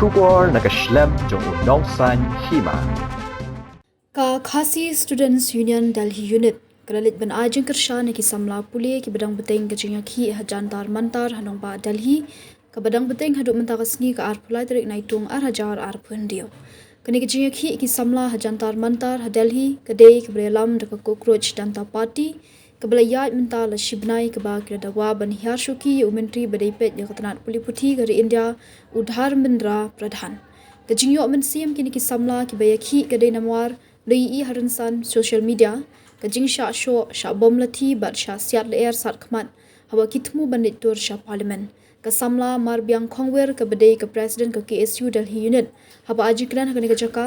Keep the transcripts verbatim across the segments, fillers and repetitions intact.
Khubor na ka shlem jong u Nongsaiñ Hima. Ka Khasi Students Union Delhi Unit ka la leit ban ai jingkyrshan ïa ki samla pule kiba dang bteng ka jingïakhih ha Jantar Mantar ha nongbah Delhi, kaba dang bteng haduh mynta ka sngi ka arphew lai tarik Naitung ar hajar arphew hynriew. Kane ka jingïakhih ki samla ha Jantar Mantar ha Delhi ka dei kaba la ïalam da ka Cockroach Janta Party, kaba la ïaid mynta la shi bnai, kaba ki la dawa ban hiar shuki ïa u Myntri ba dei peit ïa ka tnat pule puthi ka ri India, u Dharmendra Pradhan. Ka jingïoh mynsiem kine ki samla kiba ïakhih ka dei namar la ïohi ha rynsan social media ka jingshah shoh, shah bom lathi bad shah siat lyer sat khmat haba ki thmu ban leit tur sha Parliament. Ka samla Marbiang Khongwir, kaba dei ka President ka K S U Delhi Unit, haba ai jingkren ha kane ka jaka,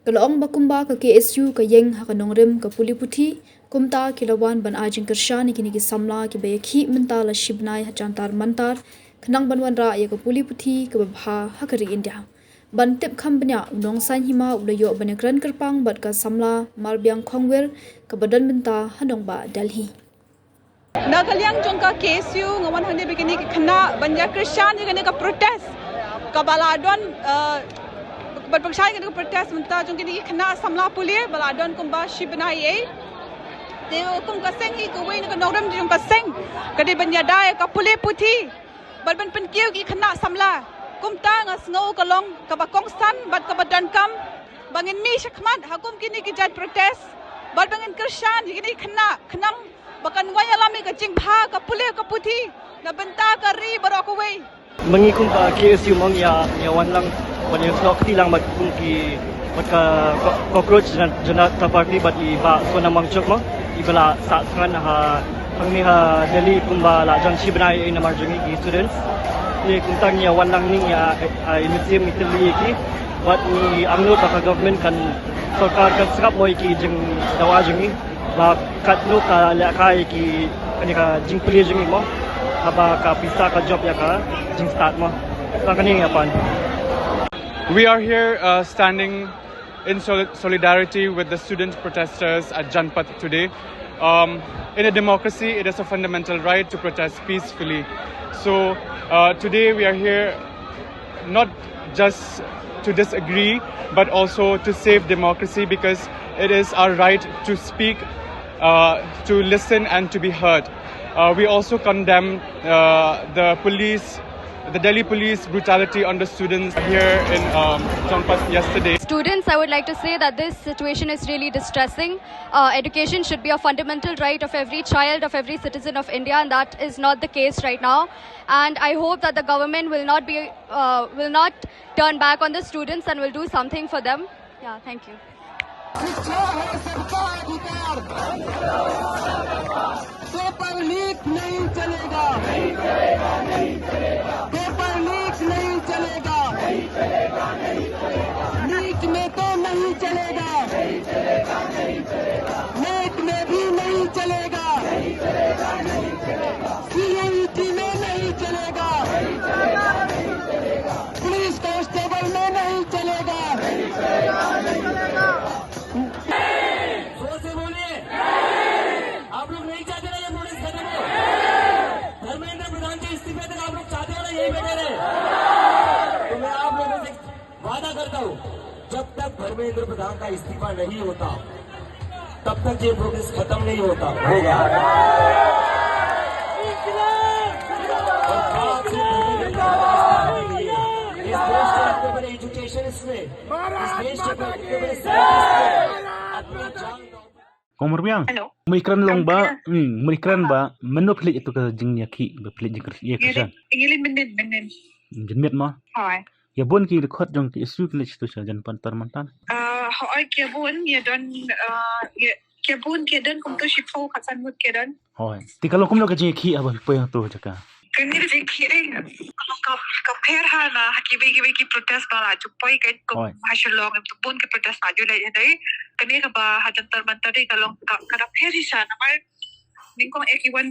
ka la ong ba kumba ka K S U ka ïeng ha ka nongrim ka pule puthi, kumta ki la wan ban ai jingkyrshan ïa kine ki samla kiba ïakhih mynta la shi bnai ha Jantar Mantar, khnang ban wanrah ïa ka pule puthi kaba bha ha ka ri India. Ban tip kham bniah, u Nongsaiñ Hima u la ïoh ban ïakren kyrpang bad ka samla Marbiang Khongwir kaba don bynta ha nongbah Delhi. Na ka liang jong ka K S U nga wan hangne bad kine ki khynnah ban ïakyrshan ïa kane ka protest kaba la don, eh, ban pyrshah ïa kane ka protest mynta jong kine ki khynnah samla pule ba la don kumba shi bnai ei. Te kum ka seng hi, kawei na ka nongrim jong ka seng ka dei ban ïada ïa ka pule puthi bad ban pynkiew ki khynnah samla. Kumta nga sngew ka long kaba kongsan bad kaba donkam ba ngin mih shakhmat ha kum kine ki jait protest bad ba ngin kyrshan ïa kine ki khynnah khnang ba kan wan ïalam ïa ka jingbha ka pule ka puthi na bynta ka ri baroh kawei. Ma ngi kum ka K S U ma ngi ïa, ïa wan lang bad ïa snoh kti lang bad kum ki, bad ka co-, Cockroach Jan-, Janata Party bad i Bah Sonam Wangchuk mo, iba la sah sngan ha hangne ha Delhi kumba la jan shi bnai ei namar jong ngi ki students. Te kumta ngi ïa wan lang, ngi ïa, ïa, ïa mynsiem ngi tylli ïa ki bad ngi angnud ba ka government kan, sorkar kan sngap mo ïa ki jingdawa jong ngi. Ba katno ka lehkai ki, kane ka jingpule jong ngi mo, haba ka pisa ka jop ïa ka jingstad mo. Tang kane ïa pan. We are here, uh, standing in soli-, solidarity with the student protesters at Janpath today. Um, in a democracy, it is a fundamental right to protest peacefully. So, uh, today we are here not just to disagree, but also to save democracy, because it is our right to speak, uh, to listen, and to be heard. Uh, we also condemn, uh, the police, the Delhi police brutality on the students here in, um, Janpath yesterday. Students, I would like to say that this situation is really distressing. Uh, education should be a fundamental right of every child, of every citizen of India, and that is not the case right now. And I hope that the government will not be, uh, will not turn back on the students and will do something for them. Yeah, thank you. शिक्षा है सबका अधिकार। पेपर लीक नहीं चलेगा। पेपर लीक नहीं चलेगा। नीट में तो नहीं चलेगा। नेट में भी नहीं चलेगा। सीयूईटी में नहीं चलेगा। पुलिस कांस्टेबल में नहीं चलेगा। जोर से बोलिए। आप लोग नहीं चाहते ना ये प्रोटेस्ट खत्म हो? धर्मेंद्र प्रधान के इस्तीफे तक आप लोग चाहते हो ना यही बैठे रहे? तो मैं आप लोगों से वादा करता हूँ, जब तक धर्मेंद्र प्रधान का इस्तीफा नहीं होता, तब तक ये प्रोटेस्ट खत्म नहीं होता, होगा। और खास ये धर्मेंद्र प्रधान का इस्तीफा नहीं है। इस देश के इतने बड़े एजुकेशनिस्ट ने, इस देश के इतने बड़े साइंटिस्ट ने अपनी जान Kong Marbiang. Hello. Mui kren long ba, hmm, mui kren ba, mano phi leit ïa tu ka jingïakhih, ba phi leit jingkyrshan. Ngi leit mynnin, mynnin. Jingmut mo. Hooid. Ïa bun ki dkhot jong ki K S U ki leit sha tu sha Jantar Mantar. Ah, hooid, ïa bun, ïa don, ah, ïa, ïa bun ki don kumto shiphew khatsan ngut ki don. Hooid. Te ka long kumno ka jingïakhih haba phi poi hangto jaka? Kane ka jingïakhih ka, ka, ka pher ha na, ha kiwei kiwei ki protest ba la ju poi ka kum ha Shillong, em, bun ki protest ba ju leh ïa dei. Kane kaba ha Jantar Mantar dei ka long ka, ka da pher hi sha namar nyngkong eh ki wan,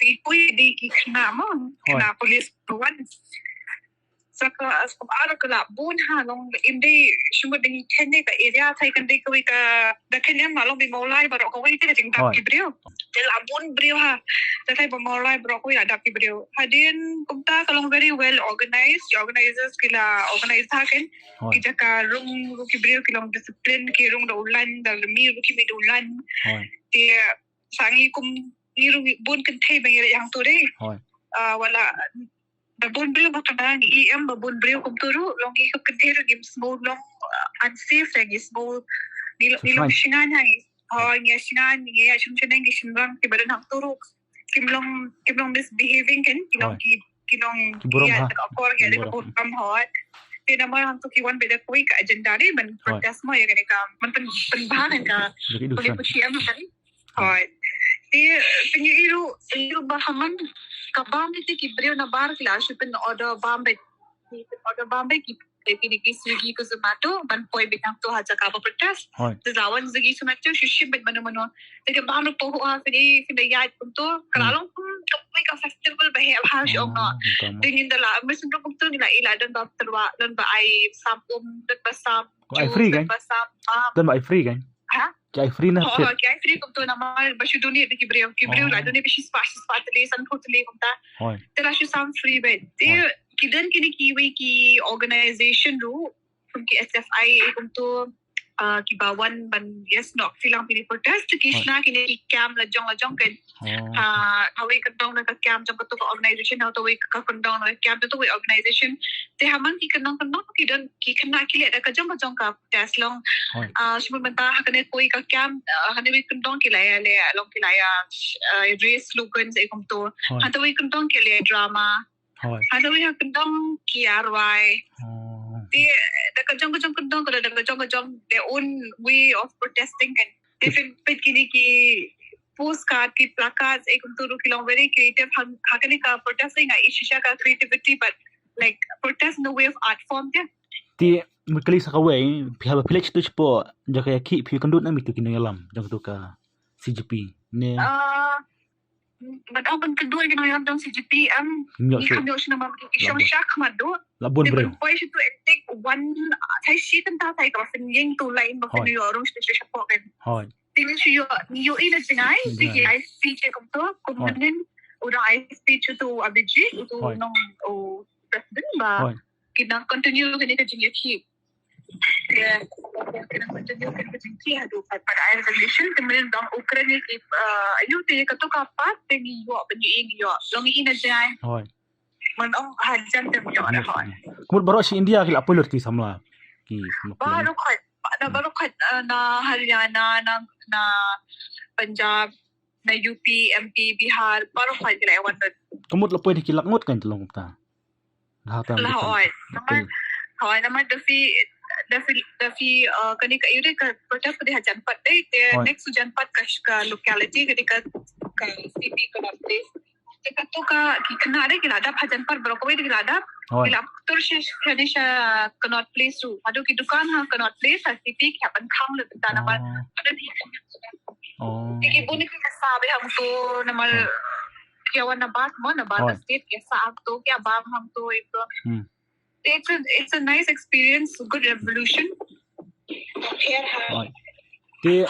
ki poi dei ki khynnah mo, khynnah police ba wan. Sa ka, sa ka ar ka la bun ha long im dei, shu mut dei kane ka area, sa kane kawei ka, da kane ma long bi Mawlai baroh kawei te ka jingdap ki briew. Te la bun briew ha. Te sa ba Mawlai baroh kawei la dap ki briew. Hadien kumta ka long very well organized, ki organizers ki la organize ha kan. Ki jaka rung ruh ki briew ki long discipline, ki rung da u line, da mih ruh ki mih da u line. Te sa ngi kum ngi ruh bun kynthei ba ngi leit hangto dei. Ah, wat la da bun briew ba kynda ngi em ba bun briew kumto ruh, long ngi kum kynthei ruh ngim sngew long, ah, unsafe, ngi sngew ngi long, ngi long shngaiñ ha ngi. Hooid, ngi shngaiñ, ngi ïa shim shane, ngi shim rang kiba don hangto ruh. Kim long, kim long misbehaving kan, ki long ki, ki long ki burom ha. Ka akor ki da ka burom, hooid. Te namar hangto ki wan bad da kawei ka agenda dei ban protest mo ïa kane ka, ban pyn, pynbha kane ka, kane ka P M kan. Hooid. Te, te ngi ïohi ruh, ïohi ruh ba ha man ka bam te ki briew na bar ki la shu pyn order bam bad. Ki pyn order bam bad ki, ki, ki Swiggy ko Zomato ban poi bad hangto ha jaka ba protest. Te la wan Swiggy Zomato shu shim bad mano mano. Te ka bam ruh poh ha phi, phi da ïaid kumto. Ka la long kum ka, ka festival ba heh bha shu ong noh. Te ngin da la, mesen ruh kumto ngi la i la don ba tyrwa, don ba ai sam um, don ba sam. Ko ai free kan? Don ba sam, ah. Don ba ai free kan? Ha? Ki ai free na. Hooid, ki ai free kumto namar ba shu donate da ki briew, ki briew la donate ba shispah, shispah tylli, sanphew tylli kumta. Te la shu sam free bad. Te ki don kine kiwei ki organization ruh, kum ki S F I kumto, ah, kiba wan ban ïasnoh kti lang kine protest, te ki shna kine ki camp la jong la jong kan. Ha, ha kawei ka kyndong na ka camp jong kato ka organization, ha kawei ka kyndong na ka camp jong kawei organization. Te ha man ki kyndong kyndong ki don ki khynnah ki leh da ka jong ka jong ka protest long. Ah, shu mynta ha kane kawei ka camp, ah, ha kane kawei kyndong ki la ïa leh long ki la ïa, ah, raise slogans eh kumto. Ha kawei kyndong ki leh drama. Ha kawei kyndong ki ïa rwai. Te da ka jong ka jong kyndong ka don da ka jong ka jong their own way of protesting kan. Te phi peit kine ki postcard, ki placards eh kumto ruh ki long very creative. Ha, ha kane ka protest eh nga i shisha ka creativity, but like protest in a way of art form te. Te mut kali sa kawei, phi haba phi leit shato shapoh jaka ïakhih phi ïakynduh ne em ïa kito ki nongïalam jong kato ka C G P ne? Ah, ban ong ban kynduh ïa ki nongïalam jong C G P em, ngi kham ïoh shuh namar ki shong sha khmat duh. La bun briew. Te ban poi shato it take one, ah, sa shi kynta sa kaba pynïeng to line ba phin ïoh rung shato shapoh kan. Te ngi shu ïoh, ngi ïohi na jngai, te ki ai speech eh kumto, kum mynnin u dang ai speech uto u Abhijit, uto u nong, u president ba ki dang continue kane ka jingïakhih. Ki dang continue kane ka jingkhih haduh pat pat ai resolution, te mynnin dang u kren ïa ki, ah, ayu te kato ka part te ngi ïoh ban ïohi, ngi ïoh long ïohi na jngai. Hooid. Mano hajan te ïoh na hoi. Ka mut baroh shi India ki la poi lut ki samla. Ki samla poi. Baroh khoit, na baroh khoit, eh, na Haryana, na, na Punjab, na U P, M P, Bihar, baroh khoit ki la wan lut. Ka mut la poi da ki lak ngut kan te long kumta. La hoi. Namar, hoi, namar da phi, da phi, da phi, eh, kane ka area ka protest ka dei ha Janpad dei, te next to Janpad ka, ka locality ka dei ka, ka city ka dei. Te kato ka, ki khynnah de ki la dap ha Janpad, baroh kawei de ki la dap. Ki la tur sha, sha, sha Connaught Place ruh. Haduh ki dukan ha Connaught Place, ha city ki hap ban khang lut bynta namar. Haduh ki khynnah. Te ki bun ki ïa sah beit hangto namar ki ïa wan na bus mo, na bus state ki ïa sah hangto, ki ïa bam hangto ito. It's a, it's a nice experience, good revolution. Te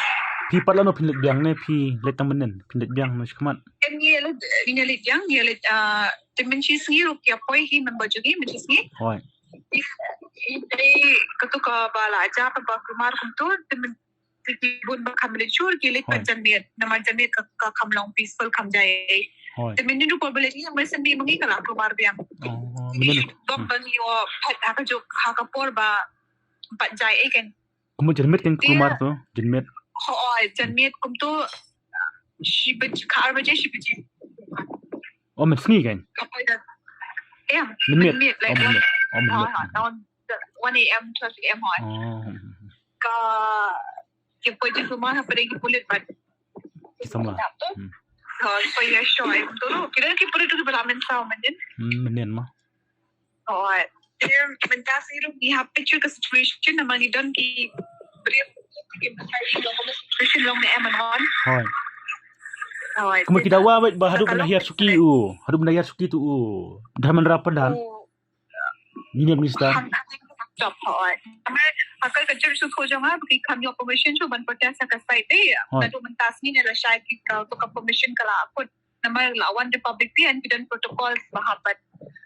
phi pat lano phin leit biang ne phi leit tang mynnin, phin leit biang ne shakhmat? Em, ngi leit, ngi leit biang, ngi leit, ah, te mynshisngi ruh ki ïa poi hi member jong ngi mynshisngi. Hooid. Te kato kaba la jia ba kulmar kumto, te myn, te ki bun ba kham leit shuh ki leit pat janmiet. Namar janmiet ka, ka kham long peaceful, kham jai. Te mynnin ruh por ba leit ngi, mynshisngi ma ngi ka la kulmar biang. Bok ba ngi ïoh pat ha kajuh, ha ka por ba pat jai kan. Kumno janmiet kan kulmar to, janmiet? Hooid, janmiet kumto shi baje, khatar baje, shi baje. Oh, mynsngi kan? Em, mynmiet, like, one A M, twelve A M, hooid. Ka, ki poi jingkulmar ha pdeng ki pulit bad ki samla. Hooid, poi ïa shoh kumto. Ki don ki pulit kiba la mynsaw mynnin. Mynnin ma. Hooid. Te mynta shuh ruh ngi hap picture ka situation namar ngi don ki briew ki ba shah ïoh ka situation long ne em, hooid. Hooid. Kumno ki dawa beit ba haduh ban da hiar shuki u, haduh ban da hiar shuki to u. Dei man ra pyndan. Union Minister. Stop, hooid. Namar ha ka ka jur shu ko jong ha ki kam ïoh permission shu ban protest ha ka site te. Hooid. Naduh mynta sngi ne lashai ki ka to ka permission ka la kut. Namar la wan Republic Day and ki don protocol ba hap ban.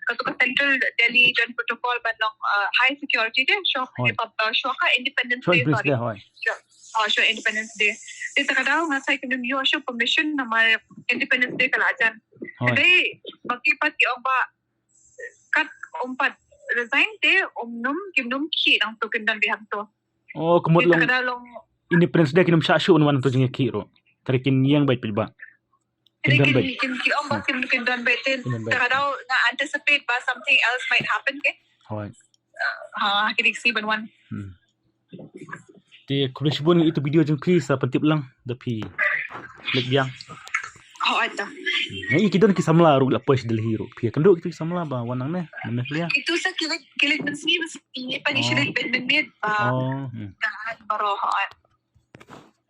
Ka to ka Central Delhi don protocol ban long uh, high security te. Shu Hooid. Repub- uh, shu ka Independence Shu Day, Independence sorry. Day, hooid. Shu, uh, shu Independence Day. Te ta ka daw nga sa kim ïoh shu permission namar Independence Day ka la jan. Hooid. Te baki pat ki ong ba kat um pat resign te um num kim num ki nang to kin don biham to. Oh, ka mut Te ta long ka daw long Independence Day kin ym shah shuh wan to jingïakhih ruh. Tara kin ïeng beit peit ba. Kin Kin don kin beit. kin ki ong ba kin kin don beit te. Kin don beit. Ta ka daw nga anticipate ba something else might happen ke. Hooid. Ha ki dik si ban wan. Hmm. Te khublei shibun ïa itu video jong phi sa pyntip lang da phi. Lek biang. Hooid ta. Ngi ki don ki samla ruh la poi sha Delhi ruh. Phi kynduh ki samla ba wan nangne. Mynne phi. Itu sa kilik kilik mynsngi mynsngi pa ngi Oh. Shilid ben ben miet ba. Oh. Hmm. Ka baro hooid.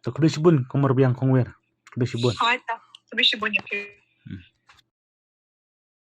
To khublei shibun Kong Marbiang Kong Wer. Khublei shibun. Hooid ta. Khublei shibun ïa phi.